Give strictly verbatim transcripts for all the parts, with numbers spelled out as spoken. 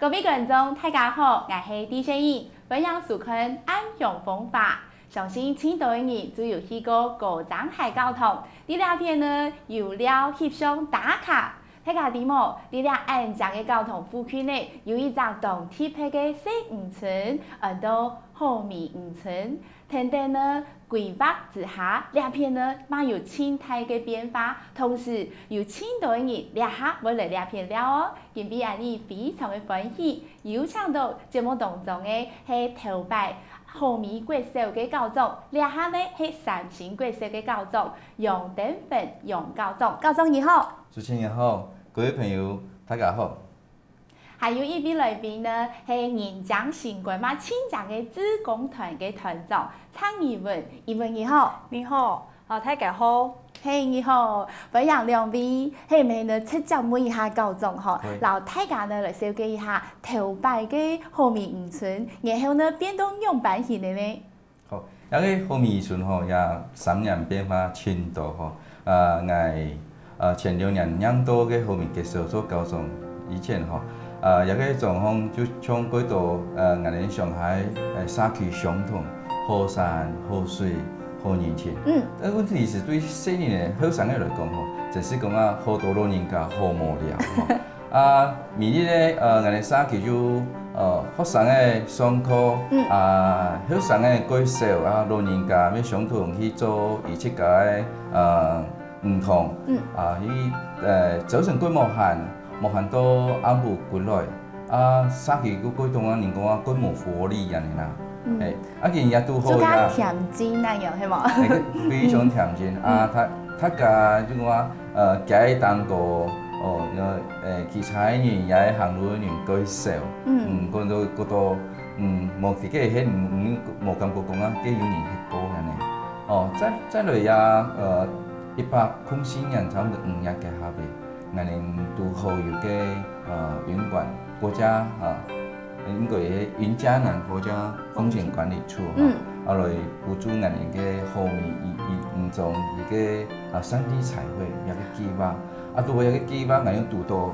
各位觀眾，大家好，𠊎係D J Yin，歡迎收看《暗香風華》。相信盡多个人都有去過高層大教堂，在這片呢有尞翕相打卡。大家知無？在這恁靚个教堂附近呢，有一隻當特別个細漁村，安到好味漁村。 等等呢，規劃之下，這片呢嘛有盡大个變化，同時有盡多个人這下會來這片尞哦，今晡日非常个歡喜，有請到節目當中个係頭擺好味國小个校長，這下呢係三星國小个校長楊登芬楊校長。校長你好。主持人好，各位朋友，大家好。 還有一位來賓呢，係人正心肝嘛親像个志工團个團長蔡怡文，怡文你好。你好，啊，大家好。嘿，你好，歡迎兩位。嘿，毋係呢，直接問一下校長吼，摎大家呢來紹介一下頭擺个好味漁村，然後呢變到仰般形个呢？ 好，這个好味村吼，也三年變化盡多吼。啊，𠊎呃前六年念到个好味國小做校長以前吼，啊，這个狀況就像過到呃𠊎等上海呃社區相同，好山好水好人情。嗯。但問題係對細人仔後生个來講吼，真係講啊好多老人家好無聊吼。 啊，每日呢，呃，𠊎等社區就，呃，學生个上課，啊，後生个國小啊，老人家乜相同去做佢自家个，呃，運動，啊，去，呃，朝晨過無閒，無閒到暗晡歸來，啊，社區个過動啊，人講啊，過無活力恁樣啦。欸，啊，今日也堵好呀。就較恬靜恁樣，係無？欸，非常恬靜啊，大大家就講啊， 呃，徛个凳高，哦，呃，騎車个人也係行路个人較少。嗯，講到講到，嗯，無其个係，嗯，無感覺講啊，該有人係高个呢。哦，再再來呀，呃，一百空四年差不多五月个下邊，𠊎等堵好有个呃雲管國家啊，應該係雲嘉南國家風景管理處哈，啊來補助𠊎等个好味一一五中一个 啊，山地彩繪一个計畫。啊，堵好一个計畫，𠊎又堵到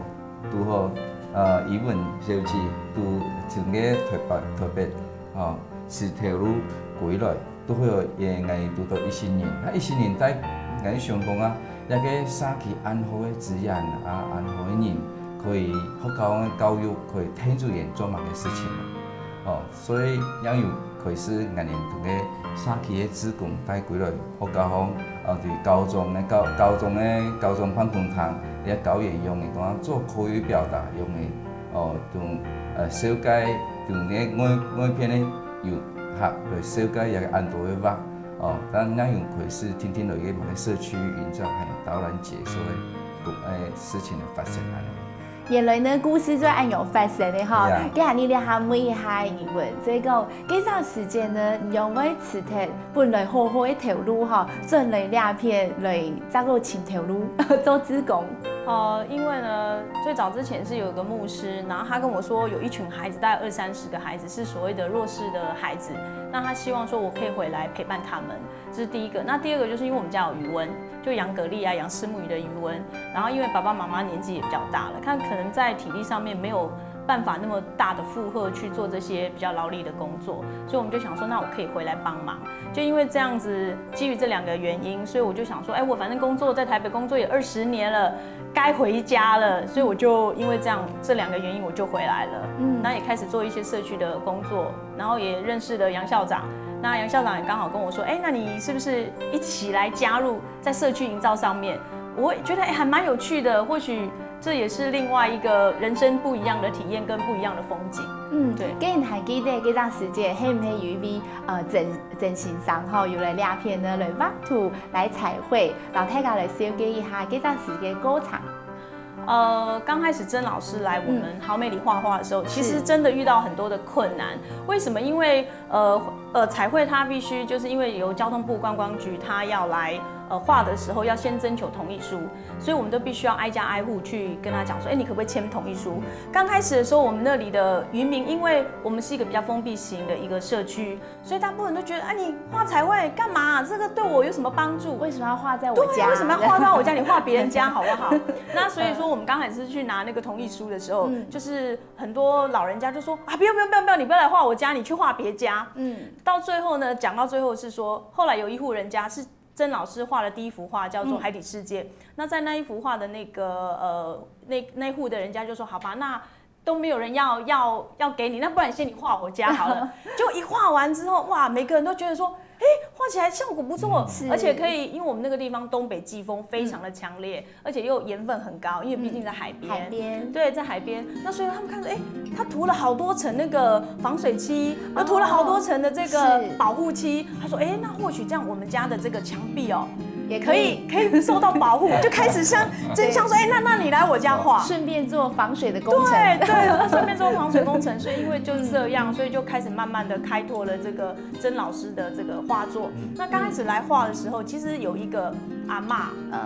堵好，呃，怡文小姐堵從个台北台北，哦，辭頭路歸來，堵好也𠊎堵到一四年。啊，一四年代，𠊎想講啊，這个社區恁好个資源啊，恁好个人，可以學校个教育可以聽出來做麼个事情啊。哦， 所以也有開始𠊎等同个社區个志工帶歸來學校方，呃，對高中个高高中个高中辦公廳，這个教員用个講做口語表達用个，哦，同呃紹介同个外外片个遊客來紹介這个恁多个畫，哦，但也有開始定定落去个社區營造，還有導覽解說个，呃，事情个發生恁樣。 原來呢，故事就恁樣發生个吼。今日這下問一下怡文，所以講，該段時間呢，你仰會辭忒本來好好个頭路吼，轉來這片來再過尋頭路，做志工？呃，因為呢，最早之前是有一個牧師，然後他跟我說有一群孩子，大概二三十個孩子是所謂的弱勢的孩子，那他希望說我可以回來陪伴他們。 這是第一個。那第二個就是因為我們家有魚塭，就養蛤蜊啊、養虱目魚的魚塭。然後因為爸爸媽媽年紀也比較大了，他可能在體力上面沒有辦法那麼大的負荷去做這些比較勞力的工作，所以我們就想說，那我可以回來幫忙。就因為這樣子，基於這兩個原因，所以我就想說，哎，我反正工作在台北工作也二十年了，該回家了，所以我就因為這樣這兩個原因我就回來了。嗯，那也開始做一些社區的工作，然後也認識了楊校長。那楊校長也剛好跟我說，哎，那你是不是一起來加入在社區營造上面？我會覺得哎還蠻有趣的，或許這也是另外一個人生不一樣的體驗跟不一樣的風景。嗯，對，該你還記得該段時間，係毋係有一位呃曾曾先生吼，有來這片呢來畫圖、來彩繪，摎大家來紹介一下該段時間个過程。 呃，剛開始曾老師來我們好美里畫畫的時候，其實真的遇到很多的困難。為什麼？因為呃呃，彩繪它必須就是因為由交通部觀光局它要來呃，画的时候要先征求同意书，所以我们都必须要挨家挨户去跟他讲说，哎，你可不可以签同意书？刚开始的时候，我们那里的渔民，因为我们是一个比较封闭型的一个社区，所以大部分人都觉得，啊，你画彩绘干嘛？这个对我有什么帮助？为什么要画在我对，家？为什么要画到我家？你画别人家好不好？那所以说，我们刚开始是去拿那个同意书的时候，嗯就是很多老人家就说啊，不用不用不用不用，你不要来画我家，你去画别家。嗯，到最后呢，讲到最后是说，后来有一户人家是曾老师画的第一幅画，叫做《嗯海底世界》。那在那一幅画的那个呃那那户的人家就说，好吧，那都没有人要要要给你，那不然先你画我家好了。结果一画完之后，哇，每个人都觉得说，哎，画起来效果不错，是而且可以，因为我们那个地方东北季风非常的强烈，而且又盐分很高，因为毕竟在海边。海边对，在海边，那所以他们看说，哎，他涂了好多层那个防水漆，又涂了好多层的这个是保护漆。他说，哎，那或许这样我们家的这个墙壁哦，也可以可以受到保护，就开始像真像说，哎，那那你来我家画。顺便做防水的工程。对对，顺便做防水工程，所以因为就这样，所以就开始慢慢的开拓了这个曾老师的这个画作。那刚开始来画的时候，其实有一个阿嬷，嗯，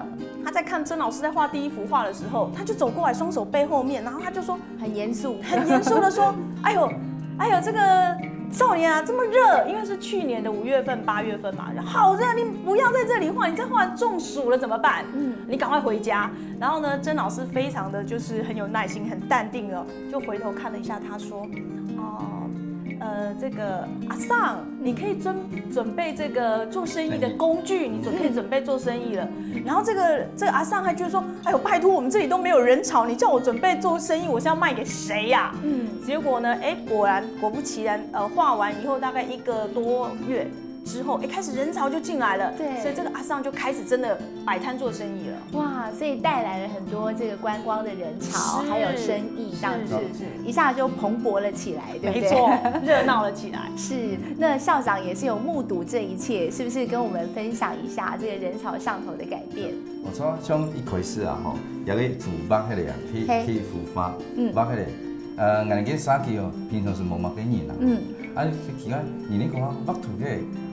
她在看曾老师在画第一幅画的时候，她就走过来，双手背后面，然后她就说，很严肃。很严肃的说：“哎呦，哎呦，这个少年啊，这么热，因为是去年的五月份、八月份嘛，好热，你不要在这里画，你再画中暑了怎么办？嗯你赶快回家。”然后呢，曾老师非常的就是很有耐心、很淡定哦，就回头看了一下，他说：“哦，呃，这个阿桑，你可以准准备这个做生意的工具，你准可以准备做生意了。”然后这个这个阿桑还觉得说：“哎呦，拜托，我们这里都没有人潮，你叫我准备做生意，我是要卖给谁呀、嗯，结果呢，哎，果然果不其然，呃，画完以后大概一个多月之后，哎，开始人潮就进来了，对所以这个阿桑就开始真的摆摊做生意了。哇，所以带来了很多这个观光的人潮，是还有生意这样子，是是是一下就蓬勃了起来，对不对？没错，热闹了起来。是，那校长也是有目睹这一切，是不是跟我们分享一下这个人潮上头的改变？我从从一开始啊吼，也个涂畫迄个啊，去嘿去涂畫，嗯畫迄个，呃，眼鏡衫去哦，平常是無麼个人啊。嗯，啊，奇怪，你你講畫圖个，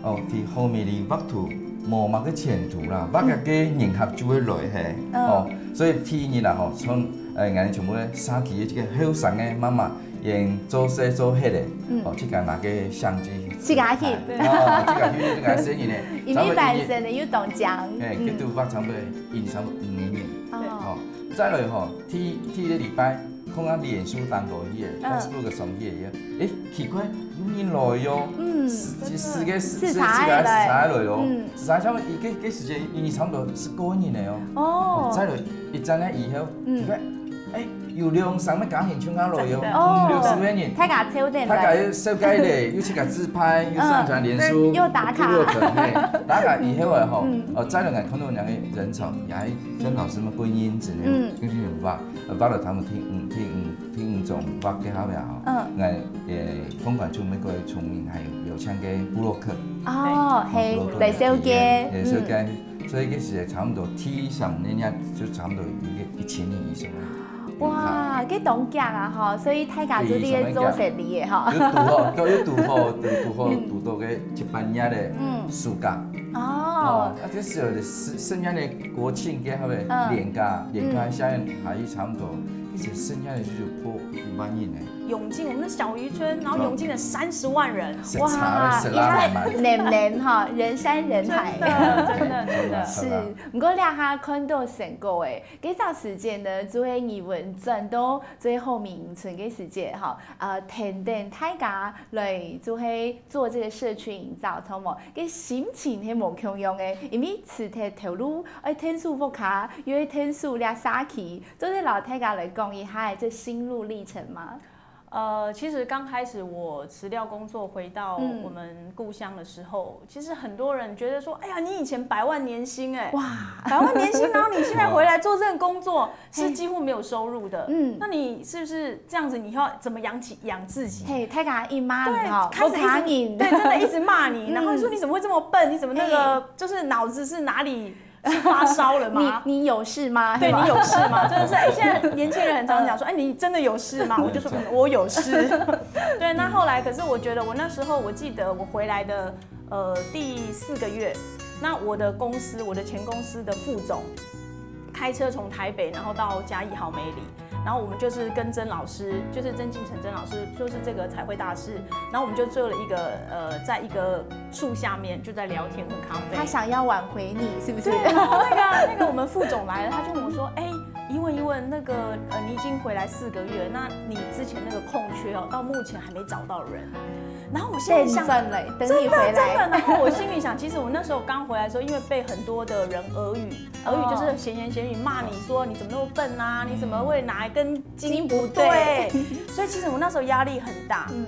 哦，去後面你畫圖無麼个前途啦，畫个个人客就會來嘿，嗯哦，所以第一日啦吼，從呃，眼全部咧，衫去个這个後生个媽媽，用做事做黑个，嗯哦，自家拿个相機，自家翕哦，自家翕，自家生意呢，因為本身呢有當講，哎，嗯佢都畫差不多印差不多五年。哦，哦，再來吼，第第一个禮拜，看下臉書當中去个嗯，Facebook上去个，誒，奇怪，有人來喲，嗯四四个四四四个四个儕來來喲嗯，四个差不多一个个時間，因為差不多十个人个哦。哦，再來一陣个以後，嗯奇怪，誒，有兩三个家庭全家來喲，真的五六十个人，大家抽等大家來，又設計咧，又自家自拍，又上傳臉書，嗯又打卡又可嘿，打卡以後啊吼嗯，哦，再來看到兩个人潮，也還真老師們歸因子呢嗯，跟佢們畫，呃，畫了他們聽，嗯，聽，嗯，聽眾畫給他們啊，嗯那也分享出美國的崇明還有有像个部落客，哦，嘿部落，客來紹介，也紹介，所以這時差不多第三年呀，就差不多有一个一千人以上。哇，這當強啊吼，所以大家做這个做生意个吼，有堵好，都有堵好，堵堵好，堵到个一半年的嗯暑假。哦哦，，啊，這時候的時，時間的國慶跟他們嗯連假，連假下來還差不多，一直時間的就是破一萬人呢。永靖，我們的小漁村，然後永靖的三十萬人，是差了是拉滿滿。人人哈，人山人海，真的真的真的。是，毋過這下看到成果誒，這段時間呢，就係你們轉到最後面村个時節哈，呃，等等大家來就係做這个社區營造，著無？个心情係無共樣誒，因為辭忒頭路，愛𢯭手屋下，又愛𢯭手這社區，做得摎大家來講一下這心路歷程嗎？呃，其實剛開始我辭掉工作回到我們故鄉的時候，其實很多人覺得說，哎呀，你以前百萬年薪哎，哇，百萬年薪，然後你現在回來做這份工作是幾乎沒有收入的，嗯那你是不是這樣子？你要怎麼養起養自己？嘿，大家一媽對吼，開始一直屋下人，對，真的一直罵你，嗯然後說你怎麼會這麼笨？你怎麼那個就是腦子是哪裡是發燒了嗎？你你有事嗎？對係吧你有事嗎？真的是，哎，現在年輕人很常講說，哎，你真的有事嗎？我就說，嗯，我有事。對，那後來，可是我覺得我那時候，我記得我回來的呃第四個月，那我的公司，我的前公司的副总，开车从台北，然后到嘉义好美里，然后我们就是跟曾老师，就是曾敬诚曾老师，就是这个彩绘大师，然后我们就做了一个呃，在一个树下面就在聊天喝咖啡。他想要挽回你，是不是？对，然后那个那个我们副总来了，他就问我说：“哎，一问一问，那个呃，你已经回来四个月，那你之前那个空缺哦，到目前还没找到人。”然后我心里想，等你回来，真的真的。然后我心里想，其实我那时候刚回来的时候，因为被很多的人耳语，耳语就是闲言闲语骂你说你怎么那么笨啊，你怎么会拿一根筋不对？所以其实我那时候压力很大。嗯。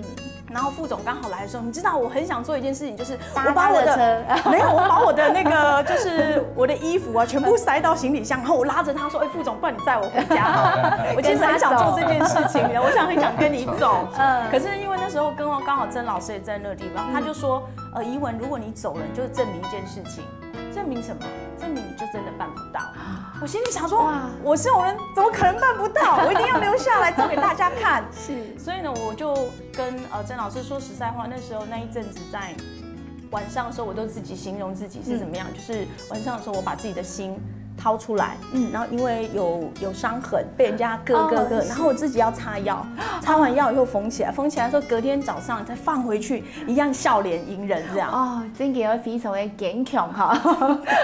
然后副总刚好来的时候，你知道我很想做一件事情，就是我把我的没有，我把我的那个就是我的衣服啊，全部塞到行李箱，然后我拉着他说：“哎，副总，不然你载我回家好了。”我其实很想做这件事情的，我想很想跟你走。嗯，可是因为那时候跟我刚好曾老师也在那个地方，他就说：“呃，怡文，如果你走了，你就证明一件事情，证明什么？证明你就真的办不到。”我心里想说：“哇，我这种人怎么可能办不到？我一定要留下来做给大家看。”是，所以呢，我就跟呃曾老师说实在话，那时候那一阵子在晚上的时候，我都自己形容自己是怎么样，就是晚上的时候我把自己的心掏出来，嗯，然后因为有有伤痕，被人家割割割，然后我自己要擦药，擦完药以后缝起来，缝起来的时候隔天早上再放回去，一样笑脸迎人这样。哦，真个非常的坚强哈。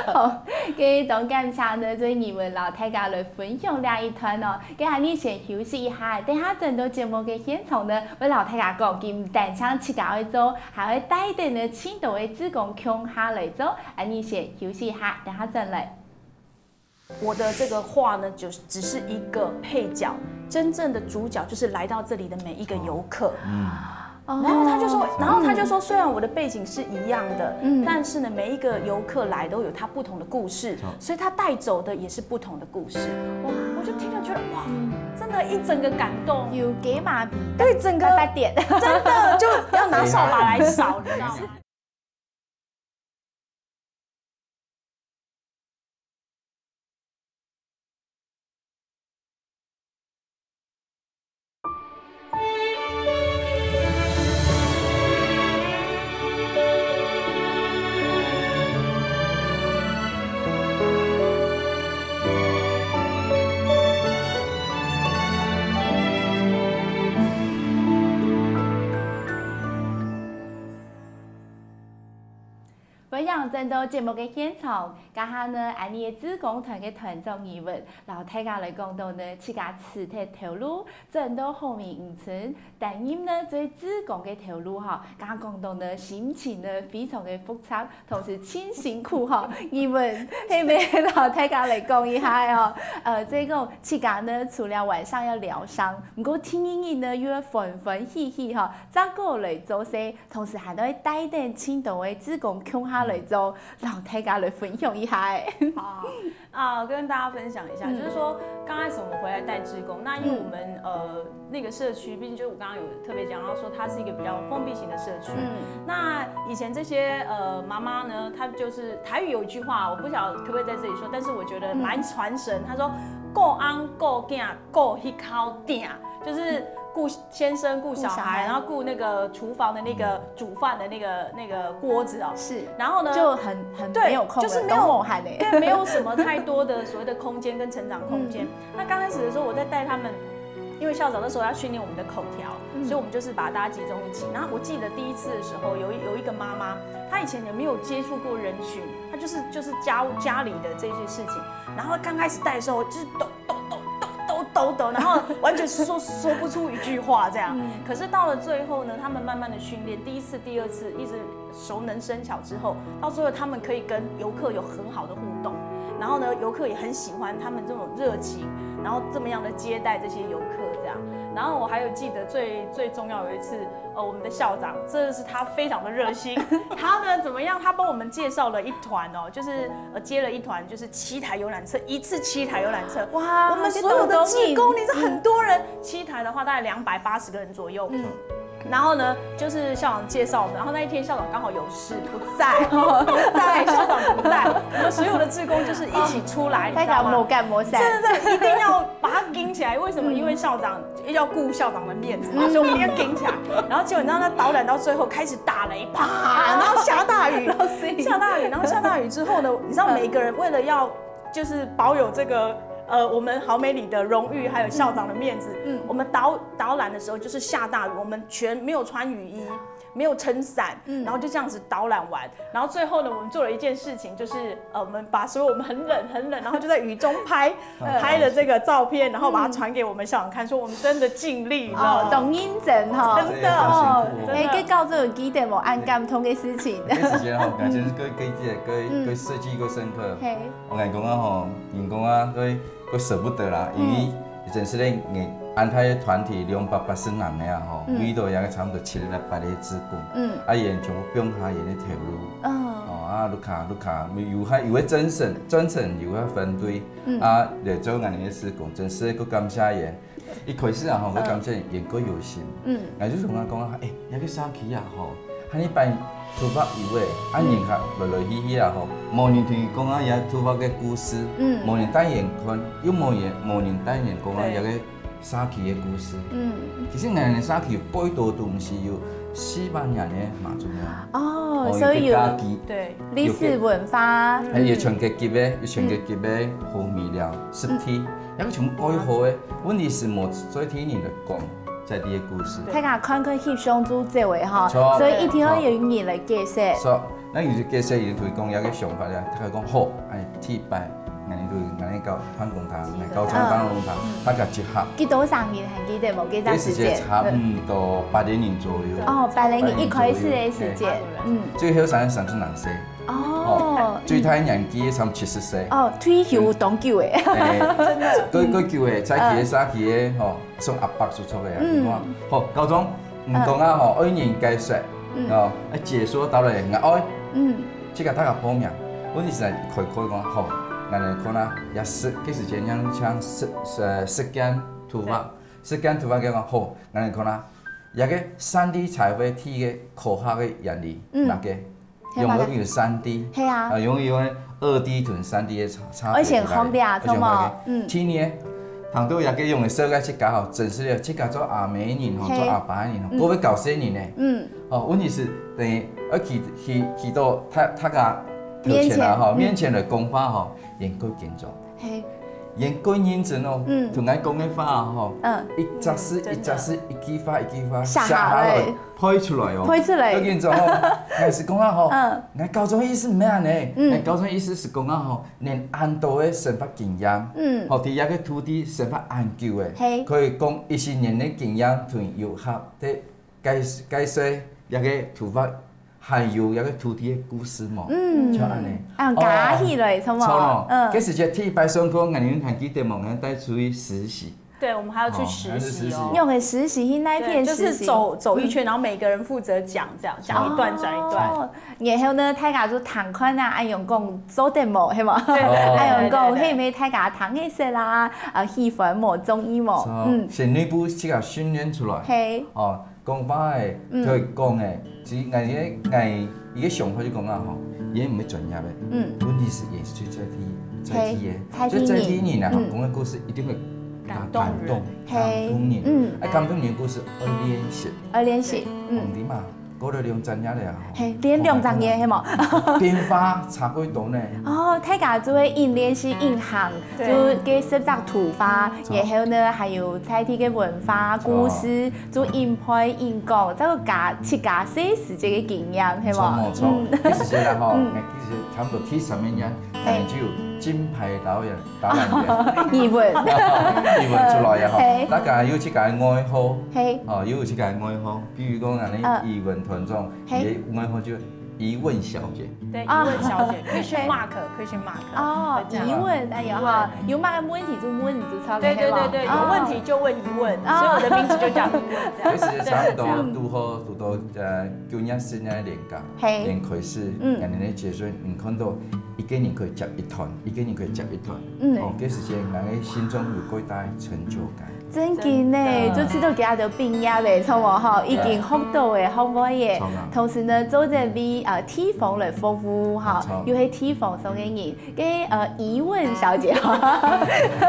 好，今日當感謝呢，就係你們摎大家來分享這一段哦。該𠊎等先休息一下，等下轉到節目个現場呢，會摎大家講，佢毋單淨自家愛做，還會帶等呢盡多个志工共下來做。𠊎等先休息一下，等下轉來。我的這個畫呢，就只是一個配角，真正的主角就是來到這裡的每一個遊客。嗯。然後他就說，然後他就說，雖然我的背景是一樣的，嗯，但是呢，每一個遊客來都有他不同的故事，所以他帶走的也是不同的故事。哇，我就聽了覺得哇，真的，一整個感動，有給馬屁，對整個八点，真的就要拿掃把來掃，你知道嗎？歡迎轉到節目个現場，這下呢，𠊎等个志工團个團長怡文，摎大家來講到呢，自家辭忒頭路，轉到好命鄉擔任呢做志工个頭路哈，剛剛講到呢，心情呢非常个複雜，同時盡辛苦哈。怡文，係毋係摎大家來講一下哦？呃，這個自家呢，除了晚上要療傷，毋過第二日呢又要歡歡喜喜哈，再過來做事，同時還會帶等盡多个志工共下來做，摎大家來分享一下。好。啊，跟大家分享一下，就是說剛開始我們回來帶志工，那因為我們呃那個社區，畢竟就是我剛剛有特別講到說它是一個比較封閉型的社區，那以前這些呃媽媽呢，她就是台語有一句話，我不曉得可不可以在這裡說，但是我覺得蠻傳神，她說：「顧翁顧囝顧彼口鼎」，就是顧先生顧小孩，然後顧那個廚房的那個煮飯的那個那個鍋子哦。是，然後呢，就很很沒有空，就是沒有，都無閒欸。對，沒有什麼太多的所謂的空間跟成長空間。那剛開始的時候，我在帶他們，因為校長那時候要訓練我們的口條，所以我們就是把大家集中一起。然後我記得第一次的時候，有一有一個媽媽，她以前也沒有接觸過人群，她就是就是家家裡的這些事情。然後剛開始帶的時候，就是抖抖抖抖抖抖抖，然後完全說說不出一句話這樣。可是到了最後呢，他們慢慢的訓練，第一次、第二次一直熟能生巧之後，到最後他們可以跟遊客有很好的互動，然後呢，遊客也很喜歡他們這種熱情，然後這麼樣的接待這些遊客這樣。然後我還有記得最最重要有一次，呃，我們的校長真的是他非常的熱心，他呢怎麼樣？他幫我們介紹了一團哦，就是呃接了一團就是七台遊覽車，一次七台遊覽車，哇，我們所有的志工，你知道很多人，七台的話大概兩百八十個人左右，嗯。然后呢，就是校长介绍我们，然后那一天校长刚好有事不在，不在，校长不在，我们所有的志工就是一起出来，你知道吗？大家無干無事。真的，真的一定要把它顶起来。为什么？因为校长要顾校长的面子嘛，所以我们一定要顶起来。然后结果你知道，那导览到最后开始打雷，啪，然后下大雨，下大雨，然后下大雨之后呢，你知道每个人为了要就是保有这个呃我们豪美里的荣誉，还有校长的面子，嗯，我们导导览的时候就是下大雨，我们全没有穿雨衣。没有撑伞，然后就这样子导览完，然后最后呢，我们做了一件事情，就是呃，我们把所有我们很冷很冷，然后就在雨中拍拍的这个照片，然后把它传给我们校长看，说我们真的尽力了。哦，當認真吼。真的哦真的哎，該教授有記得無？恁感動个事情。該時節吼，感覺係佢佢佢佢設計佢深刻。嘿，我跟你講啊吼，人講啊，佢佢捨不得啦，因為真係咧，你安排團體兩百八十人个啊吼，為到也差不多七八个志工，嗯啊，佢全部放下佢个頭路。嗯哦，啊，你看，你看，有還有个專程，專程有个分隊，啊，來做恁呢个事工，真係个感謝佢。一開始啊吼，个感謝佢，佢有心。嗯，𠊎就同佢講啊，哎，該个社區啊吼，喊你辦土白遊个，啊，人客來來去去啊吼，無人同佢講啊，這土白个故事，嗯無人帶佢看，又無人無人帶佢講啊，對這个社區个故事。嗯其實𠊎等社區有幾多東西有四百年个嘛，重要。哦，哦，所以有有个家己，对，歷史文化，還有全國級个，有全國級个好米料、濕地，那个全部蓋好个。問題係無在地人來講在地个故事。大家看看翕相就走个哈，錯所以一定要有人來解釋。所以，那有些解釋有推廣一个想法咧，大家講好，哎，第一擺，𠊎等就𠊎等搞辦公堂，𠊎高中辦公堂，大家集合。幾多少人還記得無？幾該時節差長時間？不多八个人左右。哦，八零年一開始个時間，嗯，最後生生出兩歲，哦，最大年紀差不多七十歲。哦，退休當久誒。哎，个个久誒，早期个早期个吼，送阿伯叔叔个啊，嗯你看，好，高中，毋講啊吼，愛人解釋，哦，啊解說到了，𠊎愛，嗯，這个大家報名，問題係開開講好，𠊎來看啊，也是，該時間像像實實實踐圖畫，實踐圖畫个講好，𠊎來看啊，這个三D彩繪第一个科學个原理，嗯哪个？係用个有三D，係啊啊，用个有二D同三D个差差別。而且好的啊而且好的什麼嗯第二个，談到這个用个設計自家吼，真實个自家做阿姆个人吼，係做阿爸个人吼，嗯各位搞生人呢，嗯，哦，問題係等於要去去去到他他个頭前啊吼，面前嗯面前來講話吼，應該緊張，嘿，應該認真哦，嗯同𠊎講个話啊吼，嗯，一隻字真的一隻字，一句話一句話寫下來背出來哦，背出來要緊張哦，還是講啊吼，嗯𠊎高中意思毋係恁呢，嗯𠊎高中意思係講啊吼，連恁多个生活經驗，嗯吼，在這个土地生活恁久个，嘿可以講一些年个經驗同遊客个介介紹這个土地，還有這个土地个故事嘛，嗯就恁呢，啊，加起來，什哦錯咯麼？，嗯，該時節第一擺上課，𠊎等還記得無？𠊎等帶出去實習。对，我们还要去实习哦。用个實習，去哪片对，就是實習？走走一圈，然后每个人负责讲，这样讲一段讲一段。哦，然後呢，大家就聽看啊，恁樣講做得無，係無？對哦恁樣講，對對對係毋係大家聽个識啦？啊，喜歡無，中意無？哦嗯，先內部自家訓練出來。嘿，哦，講話个，嗯佢講个，其實𠊎个𠊎一个想法就講啊吼，也毋係專業个，嗯問題係也係在地在地个，嘿在地就在地人啊，人嗯講个故事一定會感動人感動嘿感動人，嗯哎，感動人个故事愛練習，愛練習，嗯，你嘛，過了兩三年了啊，嘿，練兩三年，係無？變化差不多呢。哦，大家就會硬練習硬行，對就該十隻圖畫，錯然後呢，還有在地个文化故事，就硬背硬講，再加自家細時節个經驗，係無？錯無錯，其實啦吼，其實差不多第三年，可能就有金牌導演導覽員，語文，語文出來啊嘿吼，大家有自家个愛好，嘿，哦，有自家个愛好，比如講啊，你嗯語文團長，嘿你个愛好就疑問小姐，对，疑啊问小姐，question mark，question mark。哦，就這樣疑問，哎呀哈，有麼个問題就問，就出來，对对係無对对，有哦問題就問疑問，哦所以我的名字就叫疑問，這樣。其實差不多對，這樣拄好拄到呃九月十日連假，嘿連開始，嗯今年个結束，你看到一個人可以接一團，一個人可以接一團，嗯哦，這時間人个心中有幾大成就感。真經呢，真的就知道佢兜畢業了，著無吼？已經學到了，學會了。著啊同時呢，做得為呃地方來服務哈著，又係地方上个人，个呃怡文小姐哈。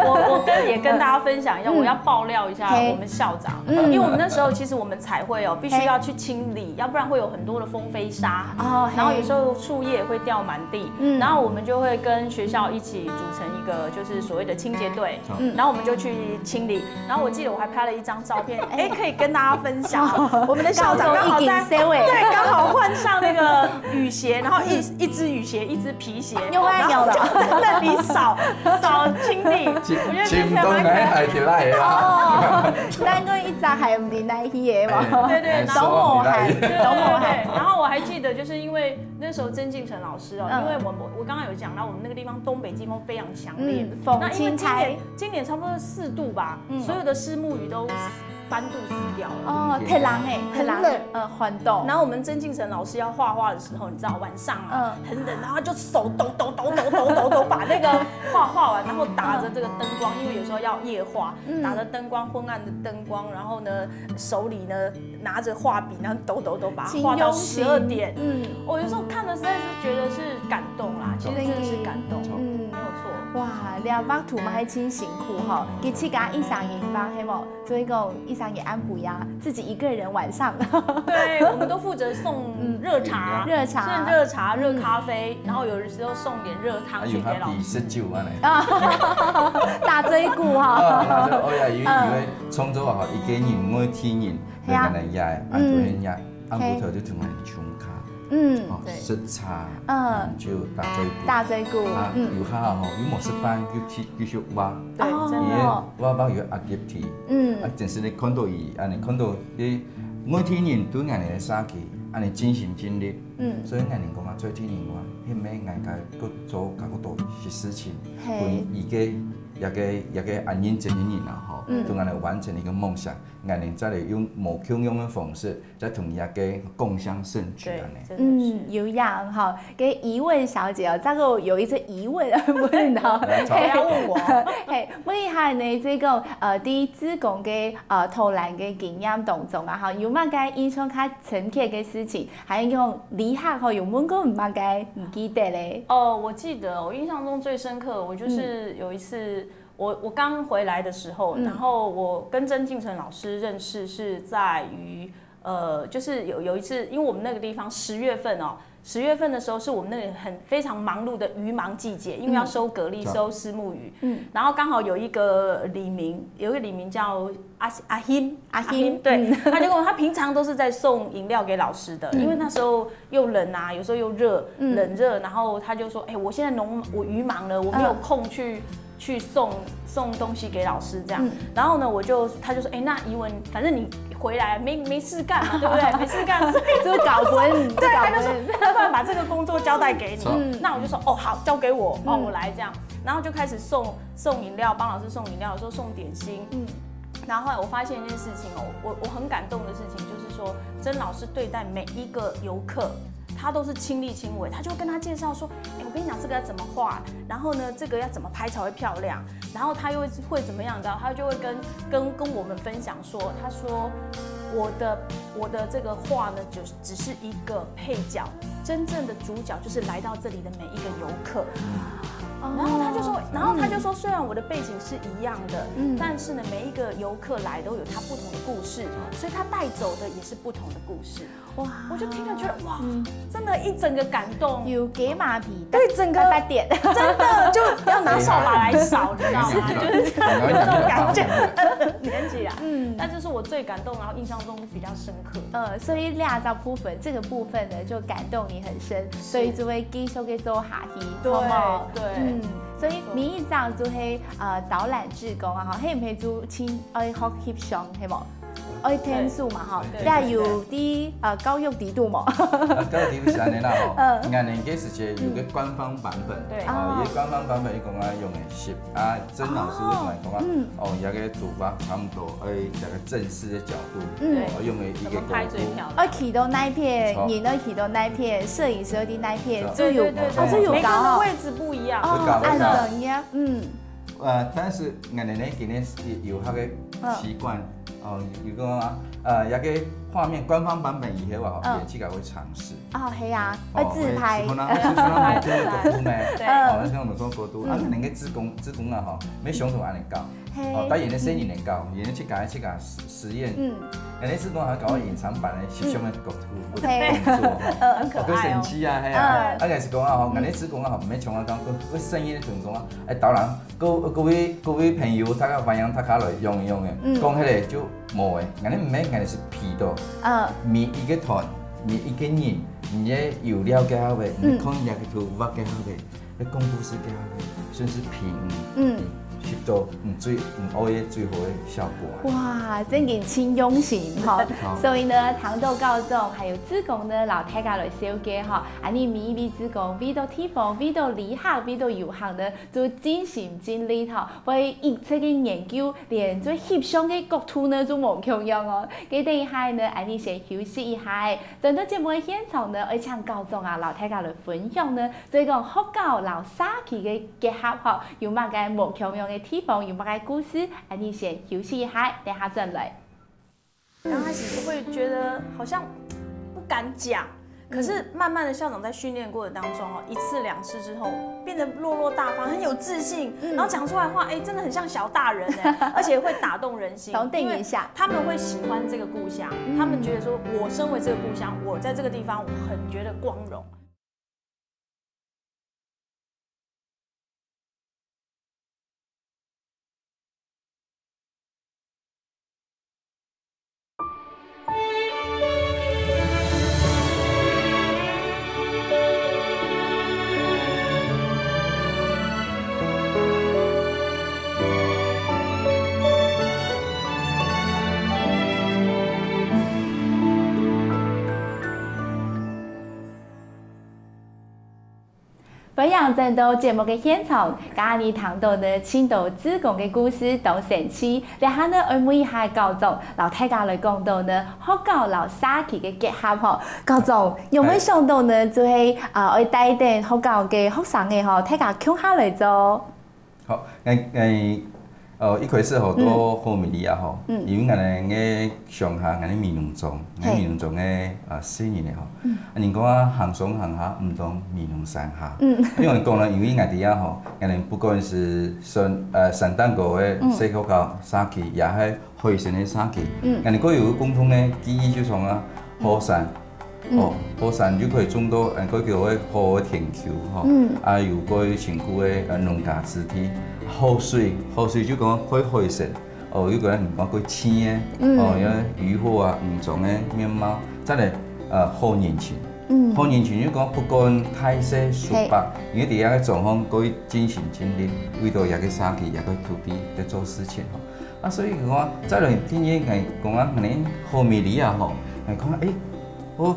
我我跟也跟大家分享一下，嗯我要爆料一下嘿我们校长，嗯因为我们那时候其实我们彩绘哦，必须要去清理，要不然会有很多的风飞沙。哦，然后有时候树叶会掉满地，嗯然后我们就会跟学校一起组成一个就是所谓的清洁队，嗯然后我们就去清理。然后我记得我还拍了一张照片，哎，可以跟大家分享哦。我们的校长刚好在高中一紧收尾对，刚好换上那个雨鞋，然后一一只雨鞋，一只皮鞋，又换有了然后就在那里扫扫清理，我觉得这请些蛮可爱。东南海起来啦。哦，难怪一直還毋知哪去个嘛。对对，然后都無閒，对都無閒。对对，然后我还记得，就是因为那时候曾敬诚老师哦，嗯因为我我我刚刚有讲到，我们那个地方东北季风非常强烈，嗯，風那因为今清台年今年差不多四度吧，嗯所有的虱目鱼都半度死掉了。哦，忒冷哎，忒冷很冷，呃，寒凍。然后我们曾敬诚老师要画画的时候，你知道晚上啊，嗯很冷，然后他就手抖抖抖抖抖抖抖抖把那个画画完，然后打着这个灯光，因为有时候要夜画，嗯打着灯光昏暗的灯光，然后呢手里呢拿着画笔，然后抖抖抖把它画到十二点。嗯我有时候看的实在是觉得是感动啦，其实真的是感动，嗯没有错。哇，這畫圖嘛還真辛苦吼，佢自家一儕人畫係無？所以講一儕人暗晡夜，自己一個人晚上。对，我们都负责送热茶、熱茶送热茶、热咖啡，然后有的时候送点热汤還去给老师。有較比食酒安尼。打嘴鼓哈。啊，哦呀，因為因為創作吼，一個人外地人，係啊來跟人家，啊，做人家，啊，嘿骨頭就同人唱歌，嗯，哦，對食茶，嗯就打嘴鼓。打嘴鼓，啊，嗯，有下吼，又無食飯，又去繼續畫。对，哦真的。因為畫畫有壓力體，嗯啊，真係你看到佢，安尼看到佢外地人對安尼个社區，安尼盡心盡力，嗯所以安尼講啊，最近我，迄咩人家个做較多多些事情，嘿分一个一个一个安認真的人啊吼，嗯就安尼完成一个梦想，安尼再来用无共样的方式，再同一个共襄盛举对安尼。，真的是。嗯，有影哈，给怡文小姐哦，这个有一个疑问问到，来，不要问我。嘿，问一下呢，这个呃，第一志工个呃偷懒个经验当中啊，哈，有么个印象较深刻个事情，还有用旅客吼有问过么个唔记得嘞？哦，我记得我印象中最深刻，我就是有一次，我我刚回来的时候，嗯然后我跟曾敬诚老师认识是在于。呃，就是有有一次，因为我们那个地方十月份哦，十月份的时候是我们那里很非常忙碌的渔忙季节，因为要收蛤蜊、嗯收虱目鱼，嗯然后刚好有一个里民，有一个里民叫阿阿欣，阿欣对，嗯他就跟我，他平常都是在送饮料给老师的，因为那时候又冷啊，有时候又热，嗯冷热，然后他就说，哎、我现在农我渔忙了，我没有空去、去送送东西给老师这样。嗯然后呢，我就他就说，哎、那怡文，反正你回来没没事干嘛，对不对？没事干，所以就搞混，对，他就说搞混，那不然把这个工作交代给你。是那我就说哦好，交给我哦，嗯我来这样。然后就开始送送饮料，帮老师送饮料，说送点心。嗯然后后来我发现一件事情哦，我我很感动的事情就是说，曾老师对待每一个游客，他都是亲力亲为，他就跟他介绍说，哎，我跟你讲这个要怎么画，然后呢这个要怎么拍才会漂亮，然后他又会怎么样，你知道，他就会跟跟跟我们分享说，他说我的我的这个画呢，就只是一个配角，真正的主角就是来到这里的每一个游客。然后他就说，然后他就说，虽然我的背景是一样的，嗯但是呢，每一个游客来都有他不同的故事，所以他带走的也是不同的故事。哇，我就听了觉得哇，嗯真的，一整个感动。有给马皮，对，整个八点，真的就要拿扫把来扫，你知道吗？就是这样，有这种感觉。觉。年纪啊，嗯但这是我最感动，然后印象中比较深刻。呃，所以两个部分，这个部分呢就感动你很深，所以就会继续给做下去，对好吗？对嗯，所以每一张就会呃导览志工啊，哈，嘿，陪主亲爱学翕相，系无？爱天数嘛，哈，对这有啲呃教育力度嘛。啊，教育力是安尼啦吼，嗯眼镜个世界有个官方版本，对哦，伊个官方版本伊讲啊用个是啊，曾老师会同你讲啊嗯，哦，伊个主发差不多，哎，这个正式的角度，嗯哦，用个一个怎么拍最漂亮？哦，企到那片，错人哦，企到那片，摄影师要在那片，错就有对对对哦，就有每个人的搞哦。位置不一样。哦，有搞按有搞怎样？嗯，呃，但是𠊎等呢，今天有客个習慣，哦，有个啊，呃，有个畫面官方版本以後啊，吼，嗯。也自家會嘗試。哦，係啊，哦，愛自拍。會自拍，自拍，自拍，對。哦，像我們說國都，啊，嗯。可能个志工，志工啊，吼，沒想到恁樣搞。嘿。哦，但也能生意能搞，也能去搞，去搞實，實驗。嗯。人家志工還搞個隱藏版的，翕相个角度，嘿。動作，吼。嗯，很可愛哦。哦，很神奇啊，嘿啊。嗯。啊，但是講啊，吼，人家志工啊，吼，沒想到講，會，會生意的成功啊，哎，當然， 各，各位，各位朋友，大家歡迎大家來用一用个，嗯。講起來就無个，𠊎等毋係，𠊎等係皮到，嗯。每一個團，每一個人，你也有了解好个，你嗯。看人家个圖畫个好个，你講故事个好个，算是皮，嗯。嗯，翕到，嗯，最，嗯，愛个最好个效果啊。哇，真个真用心吼。好。所以呢，聽到校長還有志工呢，摎大家來紹介吼，恁樣每一位志工，為到地方，為到旅客，為到遊客呢， 就盡心盡力吼，會一直个研究，連做翕相个角度呢，都無共樣哦。該等一下呢，恁樣先休息一下，轉到節目个現場呢，愛請校長啊，摎大家來分享呢，做講學校摎社區个結合吼，有麼个無共樣个地方，有麼个故事，恁樣先休息一下，等下轉來。 剛開始就會覺得好像不敢講，可是慢慢的校長在訓練過程當中哦，一次兩次之後，變得落落大方，很有自信，嗯。然後講出來的話，哎，真的很像小大人哎，而且會打動人心，懂，等一下。因為他們會喜歡這個故鄉，嗯。他們覺得說，我身為這個故鄉，我在這個地方，我很覺得光榮。 歡迎轉到節目个現場，今日聽到呢，盡多志工个故事，當神奇。這下呢，愛問一下校長，摎大家來講到呢，學校摎社區个結合吼。校長，有無想到呢，就係，啊，愛帶等學校个學生个吼，大家共下來做？ 好，𠊎，𠊎，呃，一開始吼，嗯。到後面哩啊吼，嗯。因為𠊎等个鄉下，𠊎等美濃庄，𠊎等美濃庄个，嘿。啊，細人仔吼，嗯。啊，人講啊，行上行下，毋當美濃山下。嗯。因為講呢，因為𠊎等啊吼，𠊎等不管係山，呃，山頂高个，嗯。細學校、社區，也係海線个社區，嗯。𠊎等各有共同个記憶，就像啊，嗯。後山， 嗯。哦，後山又可以種到，呃，該叫个好个田坵吼，嗯。啊，有該辛苦个，呃，農家子弟，好水，好水就講該海鮮，哦，又講人講該鮮个，嗯。哦，因為漁獲啊，魚種个面貌，再來，呃，好人情。嗯。好人情就講不管大細叔伯，嘿。因為在這个狀況，該盡心盡力，為到這个社區，這个土地來做事情吼。 啊，所以講，再來今日來講啊，𠊎等後面哩啊吼，來看，誒，𠊎，𠊎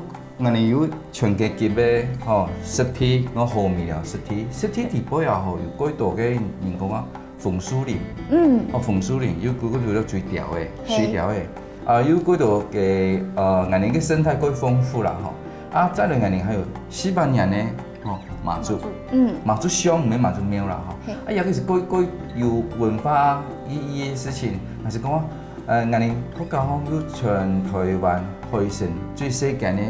等有全國級个吼，濕地，𠊎後面了濕地，濕地底背啊吼，有幾多个人講啊，紅樹林，嗯。哦，紅樹林，有幾多个水貂个，嘿。水貂个，啊，有幾多个，呃，𠊎等个生態過豐富啦吼，啊，再來𠊎等還有西班牙呢， 吼，媽祖。媽祖。嗯。媽祖像毋係媽祖廟啦，吼。嘿。啊，也係過，過有文化意義个事情，還係講，呃，𠊎等學校吼，有全台灣海線最細間个，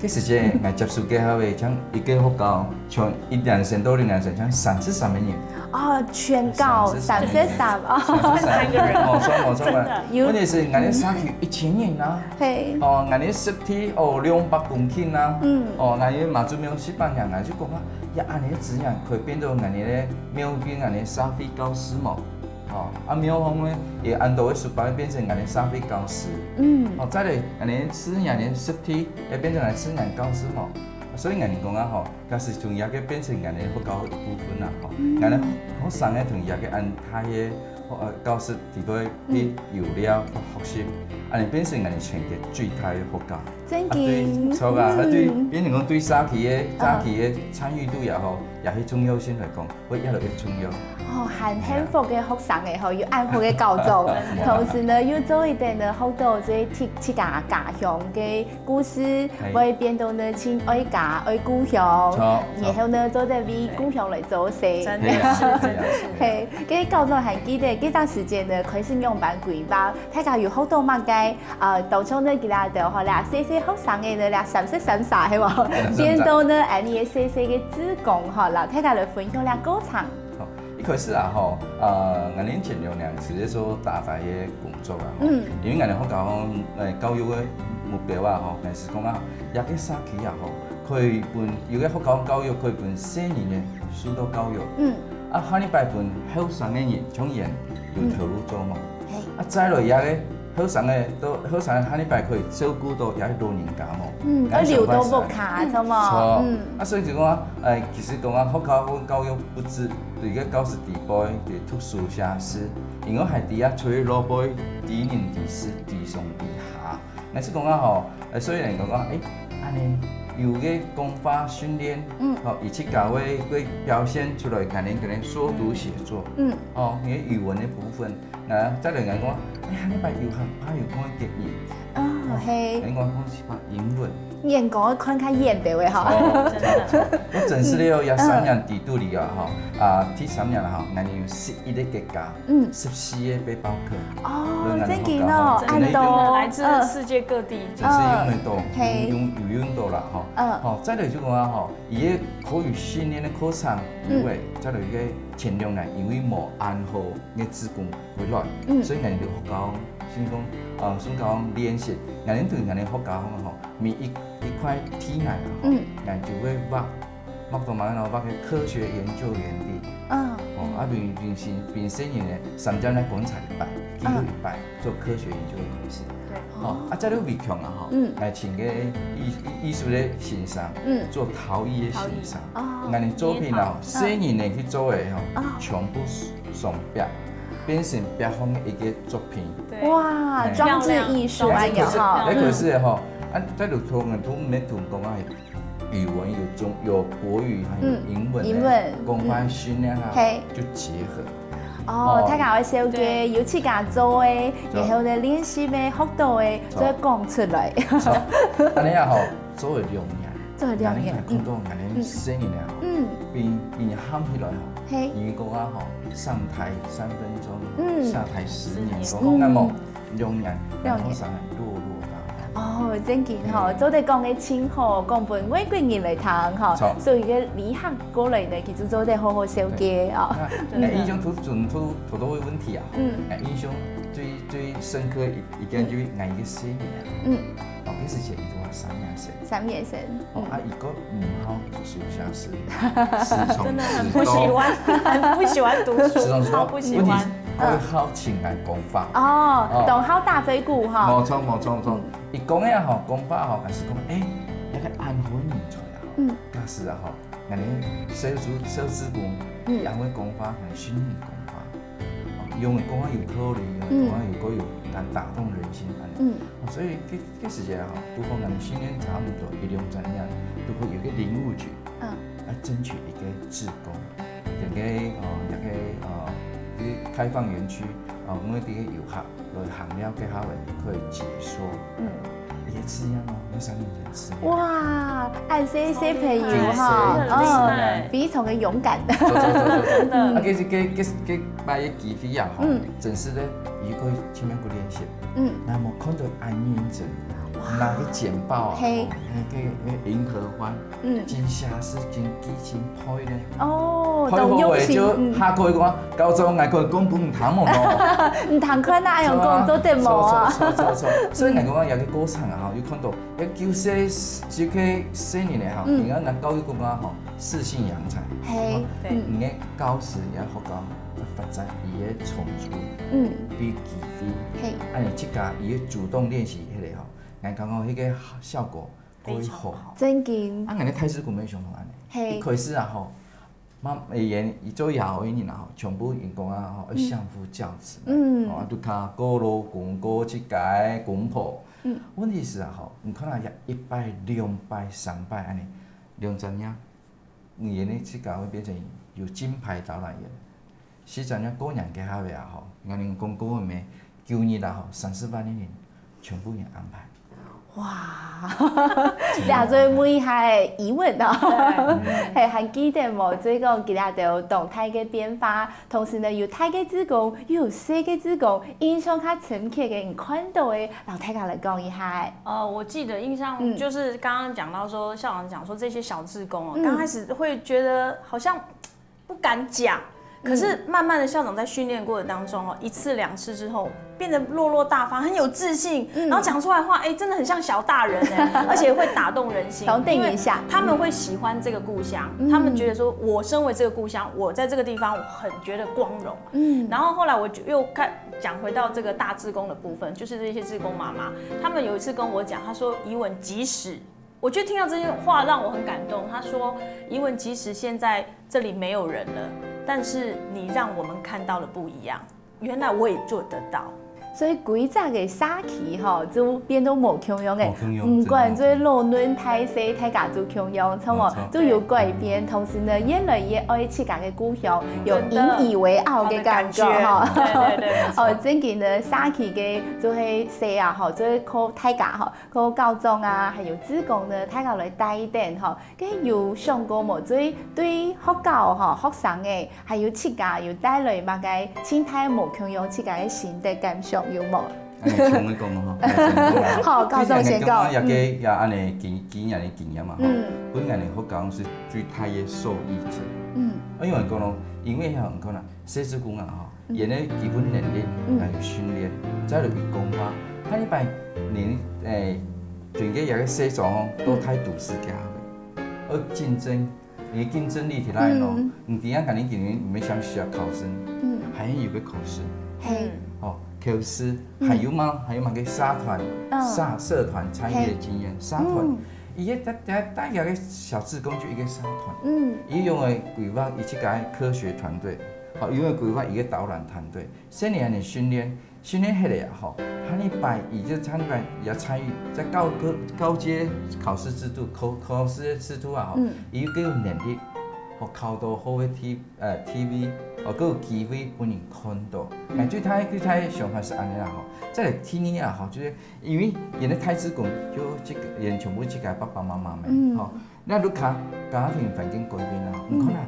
該時節𠊎接觸个好个，像一个學校，從一年生到六年生，像三十三个人。哦，全校三十三，三十三，哦。三十三个人，哦，算無，算無。真的。有。問題係，𠊎等社區一千人啊。 嘿。哦，𠊎等个濕地，哦，兩百公頃啊。嗯。哦，𠊎等个媽祖廟西班牙，𠊎就講啊，呀，恁樣个資源可以變到𠊎等个廟變𠊎等个社會教室無？哦，啊，廟方呢，也恁多个書包變成𠊎等个社會教室。嗯。哦，再來，𠊎等个自然个濕地，也變成𠊎等自然教室無？所以𠊎等講啊，吼， 假使從這个變成𠊎等學校个一部分啦，吼。嗯。𠊎等學生个同這个恁大个，呃，教室裡背去遊尞、學習，恁樣變成𠊎等全國最大个學校。真个。啊，對，著啊，啊，對，嗯。變成講對社區个，嗯。社區个參與度也好，也係重要性來講，會越來越重要。哦，還幸福个學生个吼，有恁好个校長，同時呢，又做一點呢，學到這自，自家家鄉个 故事，嘿。會變到呢，盡愛家、愛故鄉，著，著。然後呢，做得為故鄉來做事。真的是，係啊，真的是。係啊，係啊。嘿，該校長還記得該段時間呢，開始仰般規劃，大家有學到麼个？呃，當中呢，佢兜吼，這細細學生个呢，這三十三儕，係無？變到呢，恁呢个細細个志工吼，摎大家來分享這過程。好，一開始啊吼，呃，𠊎等前兩年直接做打雜个工作啊吼，嗯。因為𠊎等學校吼，呃，教育个目標啊吼，𠊎係講啊，這个社區啊吼，可以分，有个學校教育可以分細人仔受到教育。嗯。啊，下禮拜分後生个人，像𠊎有頭路做無？嘿。啊，再來這个後生个，到後生个下禮拜可以照顧到這个老人家無？嗯，愛留到屋下，著無？著。嗯。啊，所以就講啊，誒，其實講啊，學校个教育不止對个教室底背，對特殊設施，因為還知啊，除了老輩，知人知事，知上知下。 𠊎係講啊吼，呃，所以人講講，誒，恁呢有个講話訓練，嗯。吼，佢自家會，會表現出來，可能，可能說讀寫作，嗯。吼，你个語文个部分，啊，再來人講，誒，下禮拜有客，客語講个結語，哦，嘿。人講講係講英文。人講看較遠个話吼。哦，著，著，著。𠊎真係了，也三年底肚裡啊，吼，啊，第三年啦，吼，𠊎有十一个國家。 嗯。十四个背包客。哦，來𠊎等學校吼，正經哦，恁多。來自世界各地。真係用得到，嗯。嘿。用，用，有用到啦，吼。嗯。吼，再來就講啊，吼，佢个口語訓練个課程以外，嗯。再來一个前兩年，因為無恁好个志工回來，嗯。所以𠊎等學校先講，呃，先講練習，𠊎等對𠊎等學校吼，每一，一塊地泥啊，吼，嗯。𠊎就會畫 畫到麼个呢？畫个科學研究園地。嗯。哦，啊，平，平時，平時人呢，三點來觀察一擺，記錄一擺，嗯。做科學研究个開始。對。哦，啊，再來圍牆啊，吼，嗯。來請个藝，藝，藝術个先生，嗯。做陶藝个先生。陶藝。哦。𠊎等作品啊，你也陶。細人仔去做个吼，哦。全部上壁，變成壁項个一个作品。對。哇，哎。裝置藝術啊，漂亮，有哈。哎，可是吼，啊，再有同，同，同講啊， 語文有中，有國語，還有嗯，英文呢，英文，講話訓練啊，嗯。嘿。就結合。哦，哦。大家會紹介，對。有自家做个，著。然後呢，練習个，學到个，著。就會講出來。著。恁呢啊吼，做了兩年，做了兩年，𠊎等看到𠊎等細人仔吼，嗯。比，比喊起來吼，嘿。英語啊吼，上台三分鐘，嗯。下台十年，十年。講，講，那麼，嗯。 兩年，兩年。然後生很落落大。哦，正經吼，嗯。做得講个真好，講分外國人來聽吼，著。所以个旅行過來呢，其實做得好好紹介哦。對。那，那印象突，突，突，突到个問題啊，嗯。哎，印象最，最深刻一，一件就是𠊎一个細人啊。嗯。哦，該時節佢都話三年生。三年生。 哦，嗯。啊，佢个毋好讀書，像是，自從真的很不喜歡，很不喜歡讀書，自從說，超不喜歡。問題係，佢會好請𠊎講話。哦，哦。當好打嘴鼓哈。無錯，無錯，無錯。嗯。佢講个吼，講話吼，還係講，誒，該个恁好个人才啊，嗯。假使啊吼，𠊎等小組，小組講，嗯。佢恁會講話，𠊎等訓練講話。 哦，用个講話有道理，用个講話有夠有感，打動人心，恁呢。嗯。哦，所以這，這時節吼，拄好𠊎等訓練差不多一兩三年，拄好有个林務局，嗯。啊，爭取一个志工，一个，呃，一个，呃，一个開放園區，呃，每一个遊客來行了該下尾可以解說。嗯。也是一樣哦，那三年也是一樣。哇，恁細小朋友哈，九歲。很厲害。哦，非常的勇敢。走，走，走，走，走。真的。啊，其實這，這，這擺个機會啊，吼，嗯。真是的，佢可以前面个練習。嗯。那麼看到恁認真，哇。拿个簡報啊，嘿。吼，那個，那個銀合歡，嗯。真寫實，真記，真配呢。哦，配好誒，當用心，就下課講，嗯。校長，𠊎可以講分你聽無？你聽看啊，用講做得無啊？著啊，著，著，著，著。所以𠊎講，有个過程啊，吼，有看到 一九四，四个四年的吼，嗯。你看咱教育部啊吼，適性揚才，嘿，吼，對。嗯。你个教師也學校發展，伊个長處，嗯。比機會，嘿。啊，你自家伊个主動練習迄个吼，咱感覺迄个效果會好。非常好。真經。啊，咱个大使館也相同安尼，嘿。一開始啊吼， 嘛，會演，伊做搖个人啊吼，全部員工啊吼，愛相夫教子嘛。嗯。吼，啊，就較顧老公，顧自家个公婆。嗯。問題是啊吼，你看啊，一擺、兩擺、三擺安尼，兩三年，你演的自家會變成有金牌導覽員。四十年過年个下尾啊吼，你看你講過个咩？九日啊吼，三四萬个人，全部人安排。哇，這就問一下怡文哦，係，還記得無？所以講，佢兜當大个變化，同時呢，有大个志工，又有細个志工，印象較深刻个，你看到个，摎大家來講一下。呃，我记得印象嗯就是刚刚讲到说，校长讲说这些小志工哦，嗯刚开始会觉得好像不敢讲，可是慢慢的校长在训练过程当中哦，一次两次之后，变得落落大方，很有自信，嗯然后讲出来的话，哎，真的很像小大人哎，而且会打动人心，懂，等一下因为他们会喜欢这个故乡，嗯他们觉得说我身为这个故乡，我在这个地方我很觉得光荣。嗯然后后来我就又看讲回到这个大志工的部分，就是这些志工妈妈，他们有一次跟我讲，他说怡文，即使我觉得听到这些话让我很感动。他说，怡文，即使现在这里没有人了，但是你让我们看到了不一样，原来我也做得到。所以規隻个社區吼，就變到無共樣个。無共樣毋管真的做老嫩大細，大家都共樣，著無沒錯？都有改變，同時呢，越來越愛自家个故鄉，有真的引以為傲个感覺吼。对对对，没错哦，正經呢，社區个就係細啊吼，就係靠大家吼，靠校長啊，還有志工呢，大家來帶等吼。該有想過無？對對學校吼，學生个，還有自家有帶來麼个盡大無共樣自家个心得感想有無？哎，先我講嘛吼。好，校長先講。也个也安尼經經驗的經驗嘛吼。嗯本來呢，學校是最大的受益者。嗯因為講咯，因為吼，你看啦，細志工啊吼，嗯因為基本能力嗯還有訓練，再有講話，下禮拜你誒，整個一個細組哦，都太都市化了，而競爭，你的競爭力起來咯嗯，你點樣肯定肯定你們想需要考生，嗯，還有個考生。嘿，哦，考試嗯還有嗎？還有麼个社團、嗯社社團參與的經驗，社團嗯，伊个大大大家个小志工就一個社團，嗯伊用个規劃伊自家个科學團隊，好，用个規劃一個導覽團隊，三年的訓練，訓練下來啊吼，下禮拜伊就下禮拜也參與在高高高階考試制度考考試的制度啊吼嗯，伊个有能力，好考到好个地 呃，T V，哦，个有機會分人看到。哎，最大最大个想法是安尼啦吼。再來第二啊吼，就是因為因為大志工就這個，因全部自家爸爸媽媽們，嗯吼。那如果家庭環境改變啦，你看啊，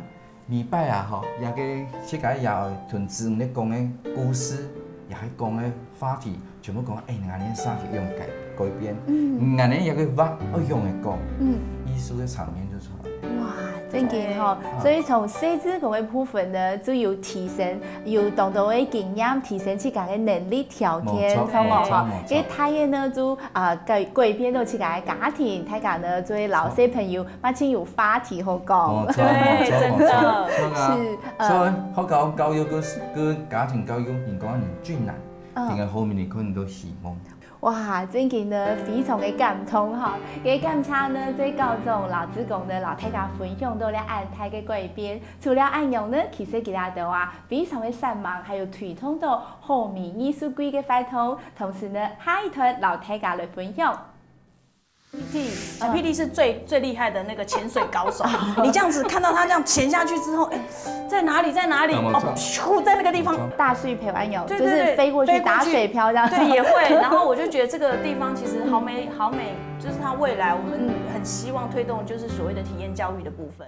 每擺啊吼，也个自家也會同子女講个故事，也會講个話題，全部講，哎，𠊎等社會用改改變，嗯𠊎等有个話愛用个講，嗯，藝術个場面就出來。哇，正經吼，所以從細志工个部分呢，就有提升，有當多个經驗，提升自家个能力條件，無錯著無吼無錯無？錯該大个呢，就啊改改變到自家个家庭，大家呢，做老細朋友，嘛真有話題好講。無錯，對無錯，真的無錯，著啊。是，呃所以學校教育跟跟家庭教育，你講你最難，嗯應該後面你可能都希望。哇，正經呢，非常个感動吼。該感謝呢，這校長、老志工呢，摎大家分享到了恁大个改變。除了恁樣呢，其實佢兜啊，非常个善忘，還有推動到好味藝術季个活動。同時呢，下一段摎大家來分享。 P D，小 P D 是最最厉害的那个潜水高手。你这样子看到他这样潜下去之后，哎，在哪里？在哪里？那么哦，咻，在那个地方。大水漂按鈕，对对对，就是飞过去飞过去打水漂这样。对，也会。然后我就觉得这个地方其实好美，好美，就是它未来我们很希望推动，就是所谓的体验教育的部分。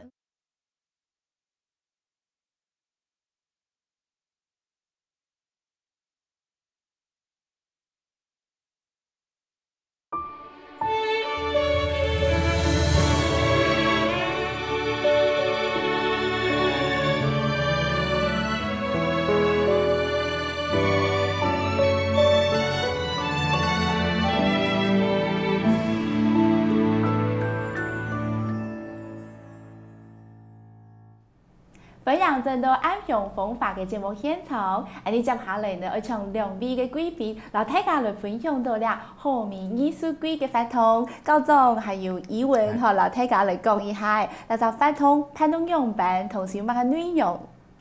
歡迎轉到暗香風華个節目現場，恁呢接下來呢，愛請兩位个貴賓，摎大家來分享到這好味藝術季个活動，校長還有怡文吼，摎大家來講一下，這隻活動辦到仰般，同時有麼个內容？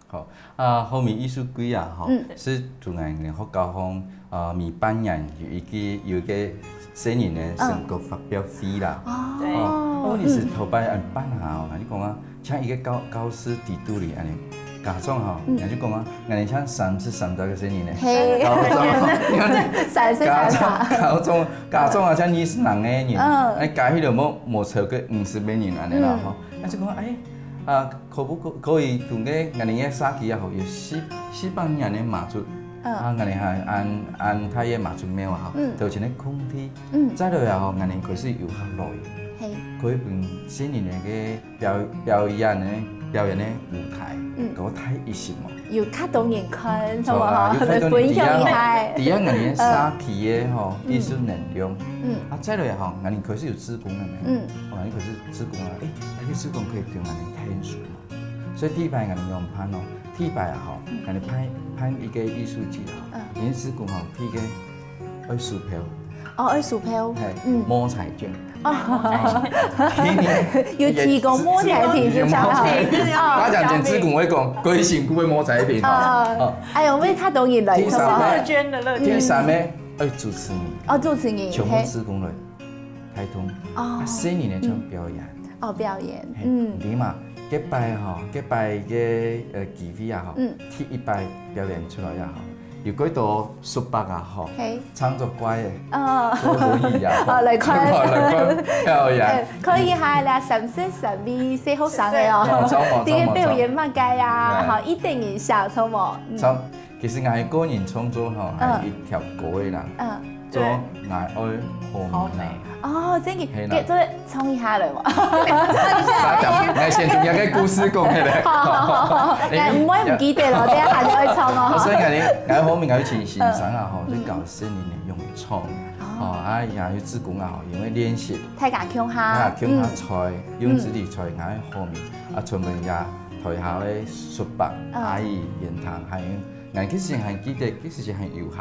好，啊，好味藝術季啊，吼，嗯是自然个學校方，啊，每半年有一個有一個細人个成果發表會啦。哦對哦，我是頭擺恁辦下哦，你講啊，請一個教教師佇肚裡恁呢，家長吼，嗯。人就講啊，𠊎等像三十三个細人呢。嘿。家長，三十三个。家長，家長啊，像二十人个人，嗯。哎，加起來無，無超過五十个人安尼啦，嗯。吼。那就講，哎，啊，可不可，可以同个𠊎等个社區啊，吼，有四，四百人个媽祖，嗯。啊，𠊎等還安，安大个媽祖廟啊，吼，嗯。頭前个空地，嗯。再落來吼，𠊎等開始遊客來，嘿。可以分細人个 表，表演个，表演个舞台，嗯。个大一息嘛。有較多人看，著啊，有較多人分享一下。第一，𠊎等个社區个吼，嗯。藝術能量。嗯。啊，再來吼，𠊎等開始有志工个咩？嗯。哦，𠊎等開始志工啊，哎，那个志工可以對𠊎等看書嘛。所以第一擺𠊎等用辦哦，第一擺啊吼，嗯。𠊎等辦，辦一个藝術節啊，嗯。𠊎等志工吼，第一个 愛書票。哦，愛書票。嘿，嗯。摸彩券。哦。有提供摸彩券就較好。我講講志工會講，歸辛苦會摸彩券。哦。哎喲，為較多人來。樂捐的樂捐。第三呢，愛主持人。哦，主持人。全部志工來，台東。哦。啊，細人呢，全部表演。哦，表演。嗯。你嘛，這擺吼，這擺个，呃，機會啊吼，嗯。第一擺表演出來啊吼， 有幾多叔伯啊吼，嘿。撐著拐仔，哦。坐輪椅啊，吼，哦，來看。來看表演。哎，可以哈，來三十三位細學生个哦，哦，著無，著無，這个表演麼个啊？著無。吼，一等一下，著無？嗯。著，其實𠊎個人創作吼，嗯。還有一條歌个啦，嗯。做𠊎愛好命啊。好命。哦，真个，嘿啦。這，這唱一下來無？唱一下。大家，來先聽這个故事講起來。好，好，好，好。哎，來，毋會毋記得咯，等下還會唱哦。所以𠊎呢，𠊎好命，𠊎請先生啊，吼，嗯。就教細人呢用唱，哦。吼，啊，也有志工啊，吼，因為練習，大家共下，大家共下猜，嗯。用自己猜，𠊎好命，啊，全部也台下个叔伯、嗯。阿姨、言堂，還有，𠊎其實還記得，其實還有客，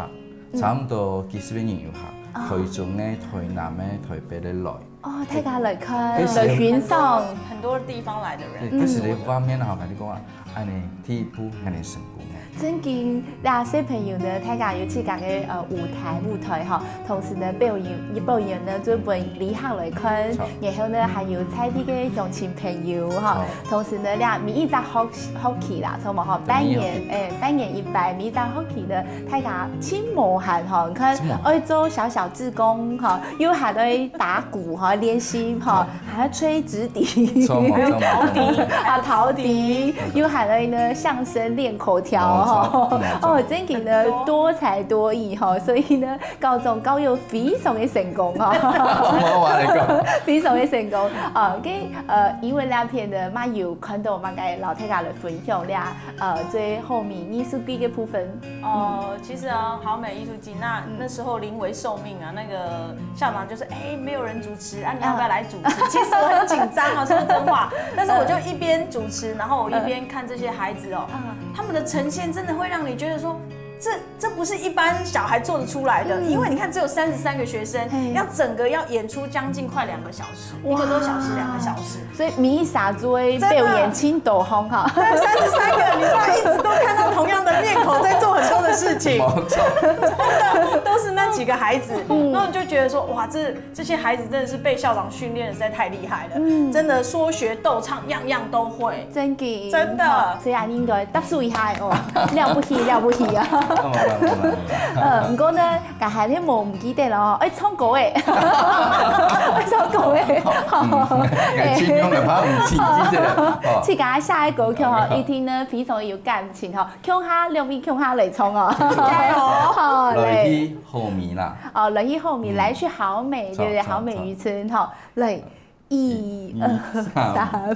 嗯。差不多幾十个人有客，哦。台中个、台南个、台北个來。 哦，大家來看，其實來欣賞。很多，很多地方來的人。對，其實你畫面吼，𠊎就講啊，恁呢第一步恁呢成功了。真經，這小朋友呢，大家有自家个，呃，舞台，舞台吼，同時呢，表演，表演呢，就分旅客來看，著。然後呢，還有在地个鄉親朋友吼，著。同時呢，這每一隻學，學期啦，著無吼，對，半年，每一學期。哎，半年一擺，每一隻學期呢，大家盡無閒吼，你看，盡無閒。愛做小小志工吼， 又還在打鼓吼，練習吼，著。還要吹直笛，著無，著無，陶笛，著無。啊，陶笛，又還在呢相聲練口條吼。哦，著，著，著。哦，真个呢，很多。多才多藝吼，所以呢，教宗教育非常个成功吼。我，我來講。非常个成功。哦，跟，呃，怡文那片呢，嘛有看到嘛，該老太太來分享了，呃，最後面藝術季个部分。 哦，其實啊，好美藝術季，那，嗯。那時候臨危受命啊，那個校長就說：「哎，沒有人主持，啊，你要不要來主持？」其實我很緊張啊，說真話，但是我就一邊主持，然後我一邊看這些孩子哦，嗯。他們的呈現真的會讓你覺得說，這，這不是一般小孩做得出來的，嗯。因為你看只有三十三個學生，嘿。要整個要演出將近快兩個小時，哇。一個多小時，兩個小時。 所以每一儕做个表演盡多項哈。對，三十三個，你說一直都看到同樣的面孔在做很多的事情，沒錯。真的都是那幾個孩子，嗯。然後你就覺得說，哇，這，這些孩子真的是被校長訓練的實在太厲害了，嗯。真的說學逗唱樣樣都會，真个，真的。哦，所以啊，你應該拍手一下哦，了不起，了不起啊。沒有，沒有，沒有，沒有。呃，不過呢， 該還係無毋記得咯，愛唱歌誒，愛唱歌誒，嗯，盡量个怕毋記得了，哦。自家寫个歌曲吼，一定呢非常有感情吼，共下兩位共下來唱哦。加油！好，來。來去好美啦。哦，來去好美，嗯。來去好美，著，對不對？著，好美漁村吼，來。 一、二、三。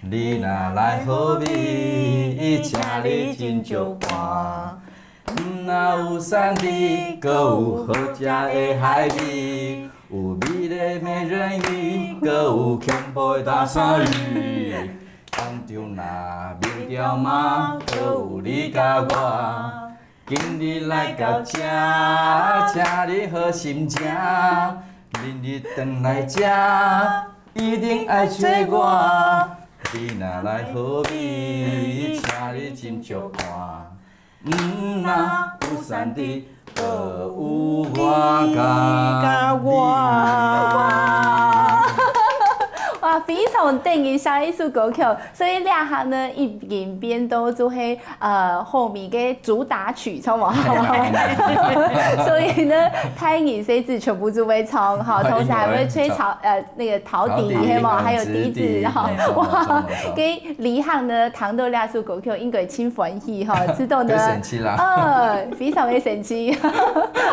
你若來好美，請你斟酌看。毋但有山豬，閣有好食个海味，有美麗美人魚，閣有恐怖个大鯊魚。當中若有條馬，閣有你佮我。 今日來到遮，請你好心情。明日轉來遮，一定愛揣我。你若來好美，請你斟酌看。毋但有山豬，閣有我佮你。哇！哇，非常得人惜个一首歌曲，所以這下呢，已經變到就係，呃，後面个主打曲，著無？所以呢，大人細子全部都會唱，哈，同時還會吹陶，呃，那個陶笛，陶笛，係無？還有笛子，哈，哇，跟李行呢，聽到這首歌曲應該盡歡喜，哈，知道呢，會生趣啦。呃，非常的生趣。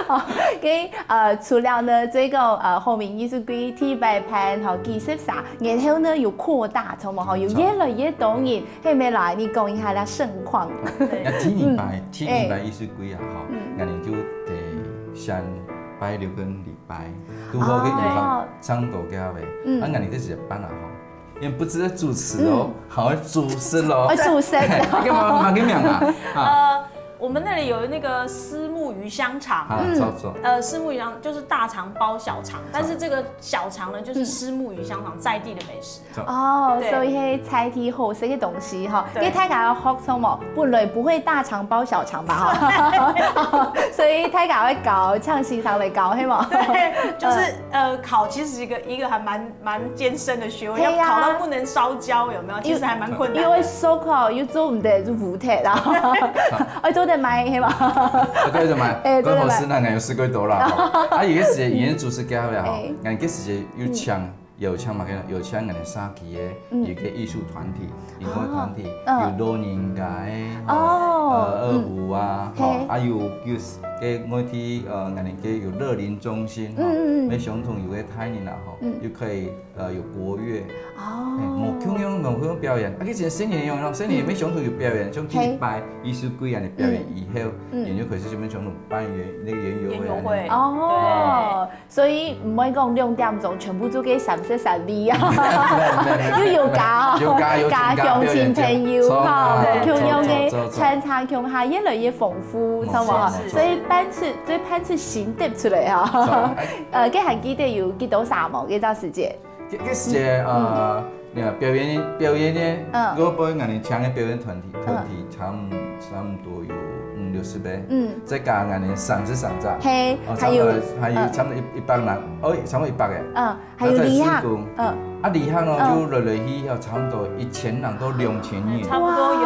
好，跟，呃，除了呢，這個，呃，後面藝術季第一擺辦，哈，幾十場，然後呢，有擴大，著無？哈，有越來越多人，係無？來，你講一下這盛況。對。那第二擺，第二擺藝術季啊，哈，𠊎等就在先拜六跟禮拜，拄好个地方，哦。差不多个位，啊，𠊎等个時間辦啊，哈，也不只是主持哦，還會主持咯。會主持。那個嘛，嘛个名啊，啊。呃，我们那里有那个虱目鱼香肠，啊，著，著。呃，虱目鱼香就是大肠包小肠，但是这个小肠呢，就是虱目鱼香肠在地的美食。哦，對。所以係在地好食个東西哈，對。因為大家要學著無？本來不會大腸包小腸吧哈，所以大家會教，請先生來教，係無？對，就是，呃，烤其實是一个，一个還蠻，蠻艱深的學問，係啊。要烤到不能燒焦，有沒有？其實還蠻困難的。因為燒烤又做毋得，就烏忒啦，愛做得賣，係無？啊，做得賣，哎，做得賣。講好食，𠊎有試過多啦。啊，有个時節，以前主持家了哈，哎。𠊎个時節有請 有請麼个呢？有請𠊎等社區个一个藝術團體、音樂團體，有老人家个，吼，呃，二胡啊，吼，啊有，有个外地，呃，𠊎等个有樂齡中心，吼，嗯，嗯，嗯。乜相同有个大人啊，吼，又可以，呃，有國樂，哦。嘿，無共樣，無共樣表演。啊，以前新年用咯，新年乜相同有表演，像第一擺藝術季恁樣表演以後，嗯。也就開始這邊相同辦園，那個園遊會。園遊會。哦。對。 所以毋會講兩點鐘全部做个三十三位啊，又有加哦，有加，有加加鄉親朋友哈，無共樣个，著，著，著，著。穿插共下越來越豐富，著無？是，是。所以辦出，所以辦出新的出來啊。著。呃，該還記得有幾多儕無？該段時間？該，該時節，呃，那個表演，表演呢，嗯。我本來請个表演團體，團體差不，差不多有五六十个，嗯。再加𠊎等三十三隻，嘿，哦，還有，差不多，還有差不多一，一百人，哦，差不多一百个。嗯。 還有禮盒，嗯。啊，禮盒呢，就來來去去，差不多一千人到兩千人。差不多有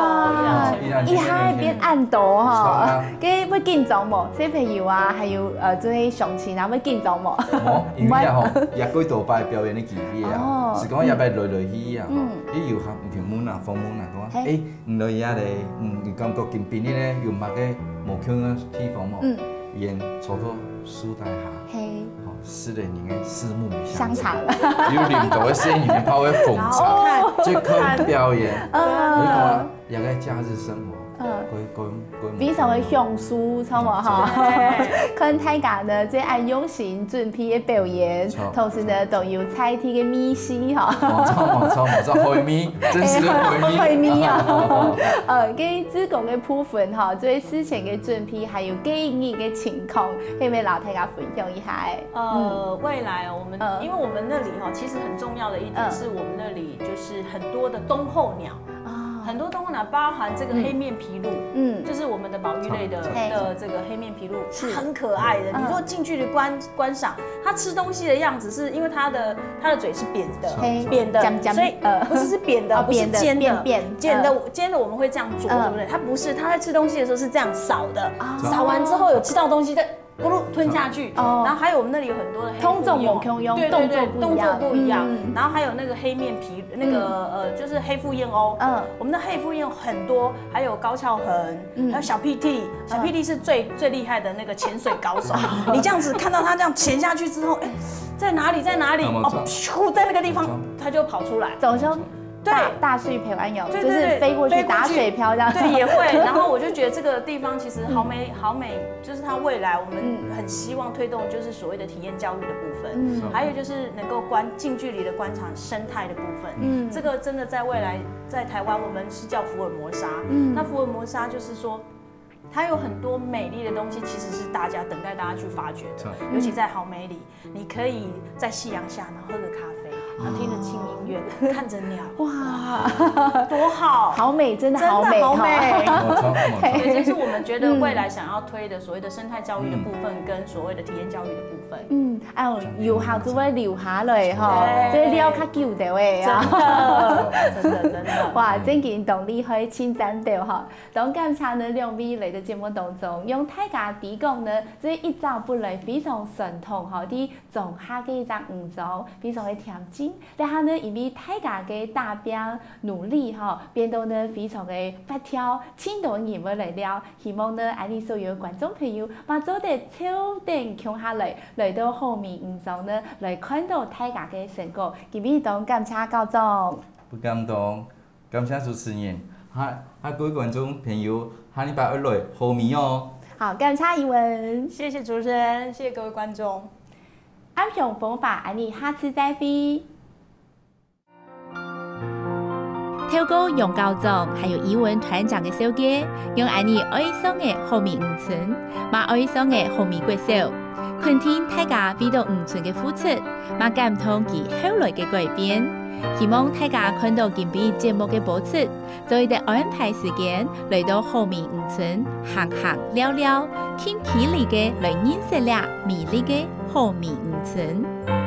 一兩千人。哇，一下變恁多哈。著啊。該會緊張無？小朋友啊，還有，呃，這些鄉親啊，會緊張無？無，因為啊吼，也幾多擺表演个機會啊，哦。係講也擺來來去去啊，吼，嗯。佢有客，有問啊，訪問啊，講，嘿。誒， 你來這咧，嗯，你感覺今晡日咧有麼个無共樣个地方無？嗯。佢坐到樹底下，嘿。吼，食了人个虱目魚香腸。香腸。有啉到个細人个泡个紅茶，哦。去看表演。嗯。你看，這个假日生活，嗯。過，過，過非常个享受，著無哈？對。看大家呢，最恁用心準備个表演，著。同時呢，都有在地个美食哈。無錯，無錯，無錯，海味。 真是會迷。會迷哦。呃，該志工个部分哈，做事前个準備，還有該日个情況，可以摎大家分享一下誒。呃，嗯。未來哦，我們，嗯。因為我們那裡哈，其實很重要的一點，嗯。是我們那裡就是很多的冬候鳥，啊。很多冬候鳥，包含這個黑面琵鷺，嗯。就是我們的保育類的，嗯。的這個黑面琵鷺，是。它很可愛的。嗯。你如果近距離觀，觀賞， 它吃東西的樣子是因為它的，它的嘴是扁的，嘿。扁的，尖尖，所以，呃。不是，是扁的，哦，不是尖的。扁的，扁，扁，尖的，呃。尖的我們會這樣啄，嗯。對不對？它不是，它在吃東西的時候是這樣掃的，哦。掃完之後有吃到東西再咕嚕吞下去。哦。然後還有我們那裡有很多的黑腹燕哦。通種無共樣，對，對，對，動作不一樣。動作不一樣。嗯。然後還有那個黑面琵，那個，嗯。呃，就是黑腹燕哦。嗯。我們的黑腹燕很多，還有高蹺鴴，嗯。還有小PT，小PT是最，嗯。最厲害的那個潛水高手。你這樣子看到它這樣潛下去之後，哎，在哪裡？在哪裡？哦，咻，在那個地方，它就跑出來。走向大，對。大水漂按樣，對，對，對，就是飛過去打水漂這樣。飛過去。對，也會。然後我就覺得這個地方其實好美，嗯。好美，就是它未來我們，嗯。很希望推動就是所謂的體驗教育的部分，嗯。還有就是能夠觀，近距離的觀察生態的部分。嗯。這個真的在未來在台灣我們是叫福爾摩沙。嗯。那福爾摩沙就是說， 它有很多美麗的東西，其實是大家等待大家去發掘的，嗯。尤其在好美里，你可以在夕陽下，然後喝個咖啡，然后听着轻音乐，看着鸟，哇，多好，好美，真的好美哈。真的好美。没错，没错。对，这是我们觉得未来想要推的所谓的生态教育的部分，跟所谓的体验教育的部分。嗯，哎呦，有好就会留下来哈，对。所以你要较久的喂啊。真的，真的，真的。哇，真经当厉害，真赞的哈。当感谢呢，两位来到节目当中，用大家提供呢，这一张本来非常传统哈，在庄下个一张鱼庄，非常的恬静。然后呢，因为大家个打拼努力哈，变到呢非常的活跳，真多人会来了。希望呢，俺哋所有观众朋友，嘛做得凑等共下来，来到好味鱼庄呢，来看到大家个成果。今日当感谢校长。不敢当，感谢主持人，哈，哈，各位观众朋友，下礼拜二来好味哦。好，感谢怡文。谢谢主持人，谢谢各位观众。暗香风华，俺哋下次再会。透过杨校长还有怡文团长个紹介，让俺哋爱上个好味鱼村，嘛爱上个好味国小，肯定大家为到鱼村个付出，嘛感动佢后来个改变。希望大家看到今晡节目个播出，做得安排时间来到好味鱼村行行尞尞，近距离个来认识这美丽个好味鱼村。